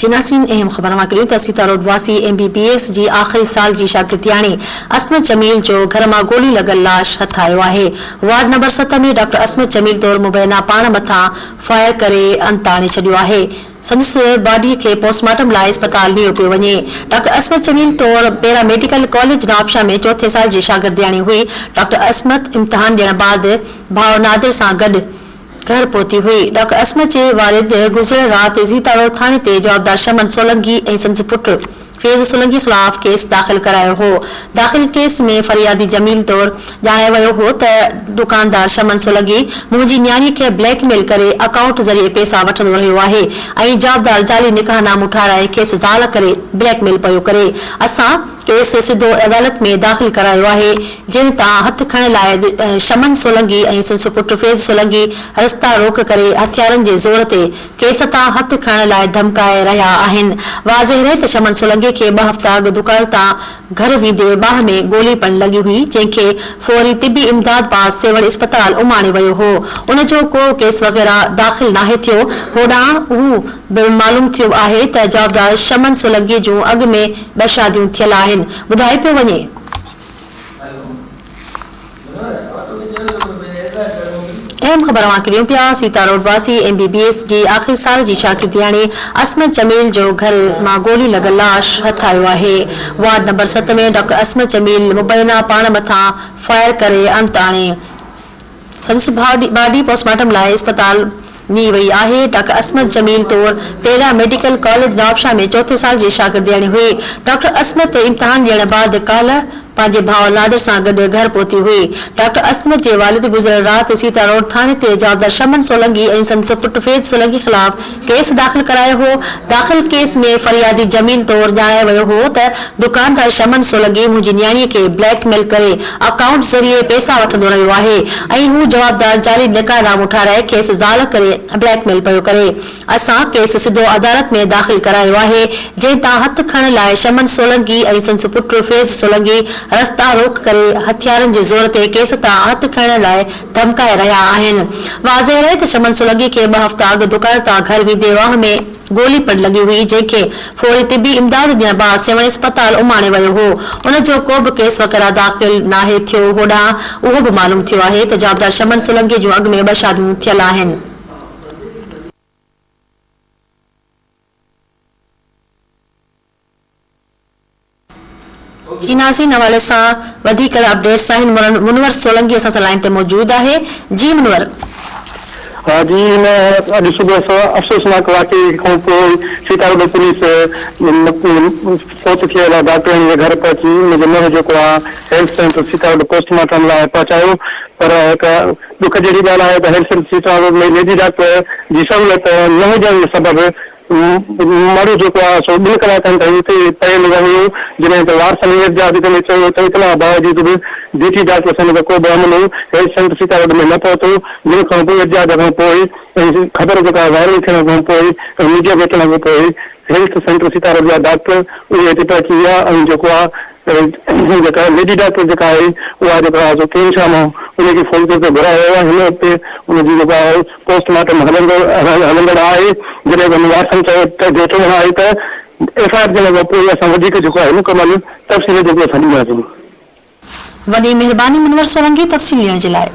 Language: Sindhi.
چيناسين اهم خبر اوهان کي ڏيون ته سيتا روڊ واسي ايم بي بي ايس جي آخري سال جي شاگردياڻي عصمت جميل جو گهر مان گوليون لڳل لاش هٿ آيو آهي. وارڊ نمبر ست ۾ ڊاڪٽر عصمت جميل طور مبينا پاڻ مٿان فائر ڪري انت آڻي ڇڏيو آهي. سندس باڊي کي پوسٽ مارٽم لاء اسپتال نيو پيو وڃي. ڊاڪٽر عصمت جميل طور پيرا ميڊيڪل ڪاليج نوابشاهه ۾ چوٿين سال جي شاگردياڻي هئي. ڊاڪٽر عصمت امتحان ڏيڻ بعد ڀاء نادر سان گڏ گهر پهتي هئي. ڊاڪٽر عصمت جي والد گذريل رات سيتاروڊ ٿاڻي تي جوابدار شمن سولنگي ۽ سندس پٽ فيض سولنگي خلاف ڪيس داخل ڪرايو هو. داخل ڪيس ۾ فريادي جميل طور ڄاڻايو ويو هو ته دڪاندار شمن سولنگي منهنجي نياڻي کي بليڪ ميل ڪري اڪائونٽ ذريعي پئسا وٺندو رهيو آهي ۽ جوابدار جعلي نڪاح نامو ٺاهرائي کيس زال ڪري بليڪ ميل پيو ڪري. اسان ڪيس سڌو عدالت ۾ داخل ڪرايو آهي، جنهن تان هٿ کڻڻ لاء شمن سولنگي ۽ سندس پٽ فيض سولنگي رستا روڪ ڪري هٿيارن جي زور تي ڪيس تان هٿ کڻڻ لاء ڌمڪائي رهيا آهن. واضح رهي ته شمن سولنگي کي ٻه هفتا اڳ دڪان تان گهر ويندي ٻانهن ۾ گولي پڻ لڳي هئي، جنهن کي فوري طبي امداد بعد سيوهڻ اسپتال اماڻيو ويو هو، ان جو ڪو ڪيس وغيره داخل ناهي ٿيو، هوڏانهن اهو به معلوم ٿيو آهي ته جوابدار شمن سولنگي جون اڳ ۾ ٻه شاديون ٿيل آهن، ٻڌايو پيو وڃي. اهم خبر اوهان کي ڏيون پيا، سيتا روڊ واسي ايم بي بي ايس جي آخري سال جي شاگردياڻي عصمت جميل جو گهر مان گوليون لڳل لاش هٿ آيو آهي. وارڊ نمبر ست ۾ ڊاڪٽر عصمت جميل مبينا پاڻ مٿان فائر ڪري انت آڻي سندس باڊي پوسٽ مارٽم لاء اسپتال نئي وئي آهي. ڊاڪٽر عصمت جميل طور پيرا ميڊيڪل ڪاليج نوابشاهه ۾ چوٿين سال جي شاگردياڻي هئي. ڊاڪٽر عصمت امتحان ڏيڻ بعد ڪالهه پنهنجي ڀاء نادر سان گڏ گهر پهتي هئي. ڊاڪٽر عصمت جي والد گذريل رات سيتا روڊ ٿاڻي تي جوابدار شمن سولنگي ۽ سندس پٽ فيض سولنگي خلاف ڪيس داخل ڪرايو هو. داخل ڪيس ۾ فريادي جميل طور ڄاڻايو ويو هو ته دڪاندار شمن سولنگي منهنجي نياڻيء کي بليڪ ميل ڪري اڪائونٽ ذريعي پئسا وٺندو رهيو آهي ۽ هو جوابدار جعلي نڪاح نامو ٺاهرائي کيس زال ڪري بليڪ ميل پيو ڪري. اسان ڪيس سڌو عدالت ۾ داخل ڪرايو آهي جنهن تان هٿ کڻڻ لاء شمن سولنگي ۽ سندس پٽ فيض سولنگي رستا روڪ ڪري هٿيارن جي زور تي ڪيس تان هٿ کڻڻ لاء ڌمڪائي رهيا آهن. واضح رهي ته شمن سولنگي کي ٻه هفتا اڳ دڪان تان گهر ويندي واهه ۾ گولي پڻ لڳي هئي جنهن کي فوري طبي امداد ڏيڻ بعد سيوهڻ اسپتال اماڻيو ويو هو ان جو ڪو به ڪيس وغيره داخل ناهي ٿيو هوڏانهن اهو به معلوم ٿيو آهي ته جوابدار شمن سولنگي جون اڳ ۾ ٻه شاديون ٿيل آهن. جي ناظرين حوالي سان وڌيڪ اپڊيٽس آهن منور سولنگي اسان سان لائين تي موجود آهي جي منور. ها جي هن اڄ صبح سان افسوسناڪ واقعي کان پوء سيتاروڊ پوليس فوت ٿيل ڊاڪٽرياڻي جي گهر پهچي ان جو مڙهه جيڪو آهي health centre Sita Road post mortem لاء پهچايو پر هڪ ڏک جهڙي ڳالهه آهي ته health centre Sita Road ۾ lady doctor جي سهولت نه هجڻ جي سبب مڙهه جيڪو آهي سو ٻن ڪلاڪن تائين اتي ئي پيل رهيو، جڏهن ته وارثن احتجاج ڪندي چيو ته اطلاع باوجود به ڊيوٽي ڊاڪٽر سميت ڪو به عملو هيلٿ سينٽر سيتاروڊ ۾ نه پهتو، جنهن کان پوء احتجاج کان پوء ۽ خبر جيڪا وائرل ٿيڻ کان پوء ۽ ميڊيا تي اچڻ کان پوء هيلٿ سينٽر سيتاروڊ جا ڊاڪٽر اهي اتي پهچي ويا ۽ جيڪو آهي جيڪا ليڊي ڊاڪٽر جيڪا آهي اها جيڪو آهي سو ڪين شاهه مان ان کي فون ڪري گهرايو ويو آهي هن وقت ان جي جيڪو آهي پوسٽ مارٽم هلندڙ هلندڙ آهي جڏهن ته وارثن چيو ته جو چوڻ آهي ته ايف I R ٿيڻ کان پوء اسان وڌيڪ جيڪو آهي مڪمل تفصيل جيڪو اسان ڏينداسين. وڏي مهرباني منور سولنگي تفصيل ڏيڻ جي لاء.